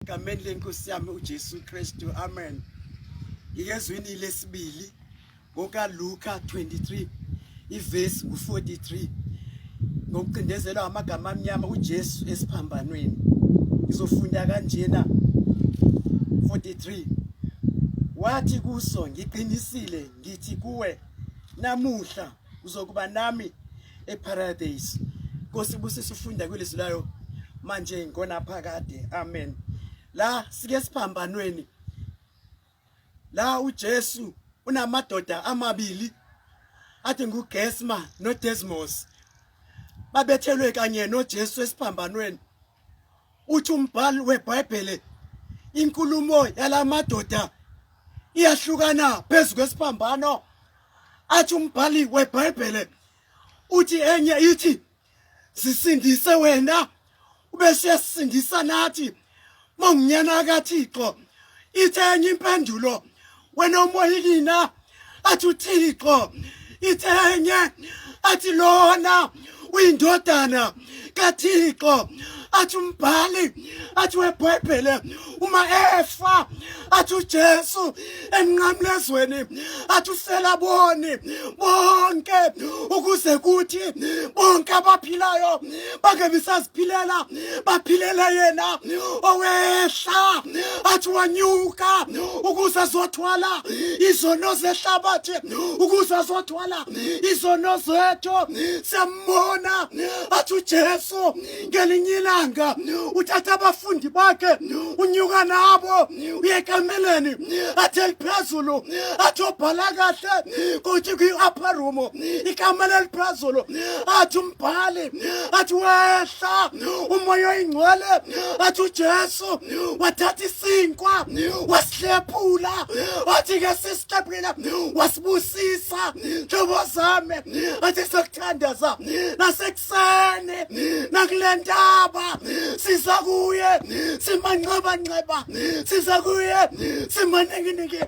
Egameni lenkosi yami uJesu Kristu, amen. Ngikezwini lesibili ngokaLuka 23 ivesi u43 ngokucindezelwa amagama amnyama uJesu esiphambanweni. Ngizofunda kanjena 43 Wathi kuso, ngiqinisile ngithi kuwe namuhla uzokuba nami eparadise. Nkosi busisa ufunda kwelizwi layo manje ngonaphakade, amen. La sike siphambanweni la uJesu unamadoda amabili athi nguGesma noDesmos, babethelwe kanye noJesu esiphambanweni. Uthi umbhali weBhayibheli inkulumo yalamadoda iyahlukana phezu kwesiphambano. Athi umbhali weBhayibheli uthi enye ithi sisindise wena ube siyasindisa nathi mawunyana kaThixo. Ithe enye impendulo wena umoyikina, athi uThixo. Ithe enye athi lona uyindodana kaThixo. Athi umbhali athi weBhayibhele uma efa athi uJesu emnqamlezweni athi ufela boni bonke ukuze kuthi bonke abaphilayo bangabe saziphilela baphilele yena owehla athi wanyuka ukuze azothwala izono zehlabathi, ukuze azothwala izono zethu. Siyambona athi uJesu ngelinye ilanga uthatha abafundi bakhe unyuka nabo uye ekameleni athi eliphezulu, athi obhala kahle kuthi kwi-upper room ikamelo eliphezulu. Athi umbhali athi wehla umoya oyingcwele, athi uJesu wathatha isinkwa wasihlephula, wathi ke sisihlephulile wasibusisa. Nhlobo zami, athi sokuthandaza nasekuseni nakule ntaba siza kuye simanxebanxeba, siza kuye simaninginingi,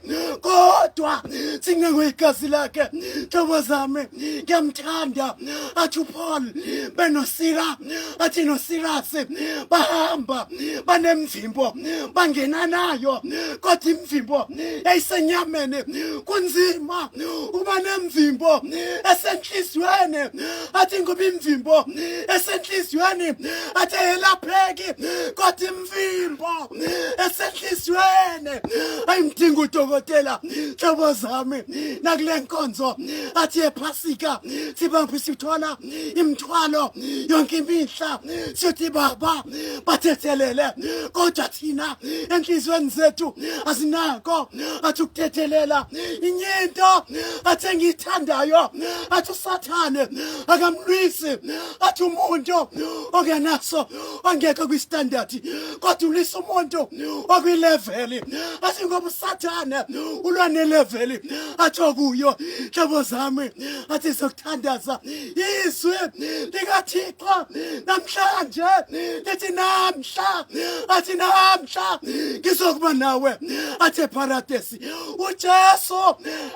kodwa singengwe igazi lakhe. Nhlobo zami, ngiyamthanda. Athi uPaul benoSira, athi noSirasi bahamba banemvimbo bangena nayo, kodwa imvimbo yayisenyameni. Kunzima ukuba nemvimbo esenhliziyweni, athi ngoba imvimbo esenhliziyweni athi ayelapheki, kodwa imvimbo esenhliziyweni ayimdinga udokotela. Nhlobo zami, nakule nkonzo athi ephasika sibambe sithola imithwalo yonke imihla, siyothi baba bathethelele, kodwa thina enhliziyweni zethu asinako athi ukuthethelela. Inye into athi engiyithandayo, athi usathane akamlwisi athi umuntu ongenaso ongekho kwi-standard, kodwa ulwisa umuntu okwileveli, athi ngoba usathane ulwa neleveli athi okuyo. Nhlobo zami, athi sokuthandaza izwi likaThixo namhlanje lithi namhla, athi namhla ngizokuba nawe athi eparadesi. uJesu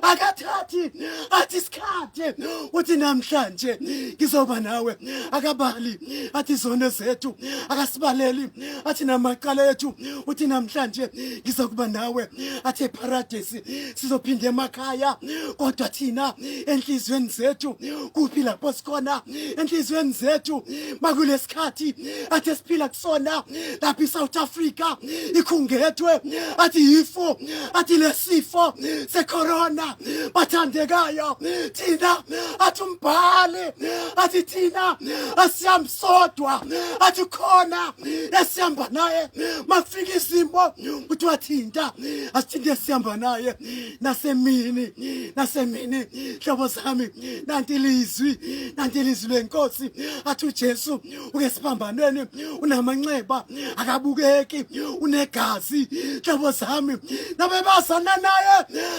akathathi athi isikhathi, uthi namhlanje ngizoba nawe. Akabali athi izono zethu, akasibaleli athi namacala ethu, uthi namhlanje ngizokuba nawe athi eparadesi. Sizophinda emakhaya, kodwa thina enhliziyweni zethu kuphi lapho sikhona enhliziyweni zethu makulesikhathi athi esiphila kusona lapho iSouth Africa ikhungethwe athi yifo athi lesifo secorona? Bathandekayo, thina athi umbhali athi thina asihambi sodwa, athi khona esihamba naye. Makufika izimo kuthiwa thinta, asithinte esihamba naye nasemini, nasemini. Hlobo zami, nanti ilizwi, nanti ilizwi lenkosi. Athi uJesu ukesiphambanweni unamanxeba, akabukeki, unegazi. Hlobo zami, nabebazana naye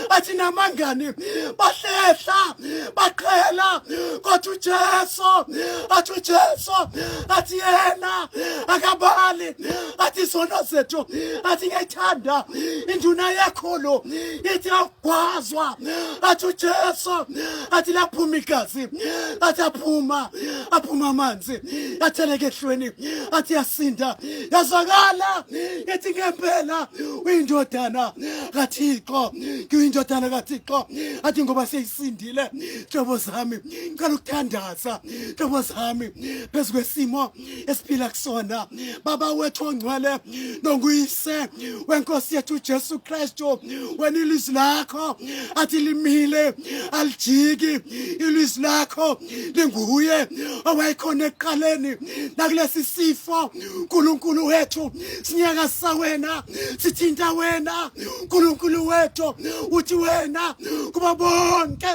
Athi namangani bahlehla baqhela, kodwa uJesu, athi uJesu, athi yena akabali, athi izono zethu, athi ngiyayithanda induna yekhulu ithi awugwazwa. Athi uJesu, athi laphuma igazi, athi aphuma aphuma amanzi atheleke ehlweni, athi yasinda yazwakala ithi ngempela uyindodana kaThixo, ngiyindodana kaThixo. Athi ngoba seyisindile, hlobo zami, ngicela ukuthandaza, hlobo zami, phezu kwesimo esiphila kusona. Baba wethu ongcwele nonguyise wenkosi yethu uJesu Kristu, wena ilizwi lakho athi limile alijiki, ilizwi lakho linguye owayekhona ekuqaleni. Nakulesi sifo, uNkulunkulu wethu, sinyakazisa wena, sithinta wena, uNkulunkulu wethu. Uthi wena kuba bonke,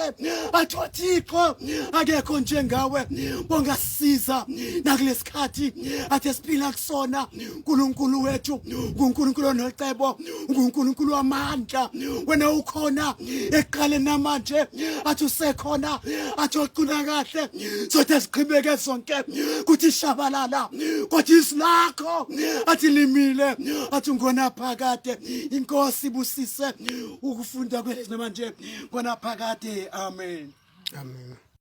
athi Thixo akekho njengawe bongasiza nakulesikhathi athi esiphila kusona. uNkulunkulu wethu nguNkulunkulu onocebo, nguNkulunkulu wamandla. Wena ukhona ekuqaleni namanje, athi usekhona, athi ocula kahle sothi siqhibeke sonke kuthi shabalala, kodwa izwi lakho athi limile, athi ngona phakade. Inkosi ibusise ukufunda kwezwi manje ngona phakade. Amen. Amen.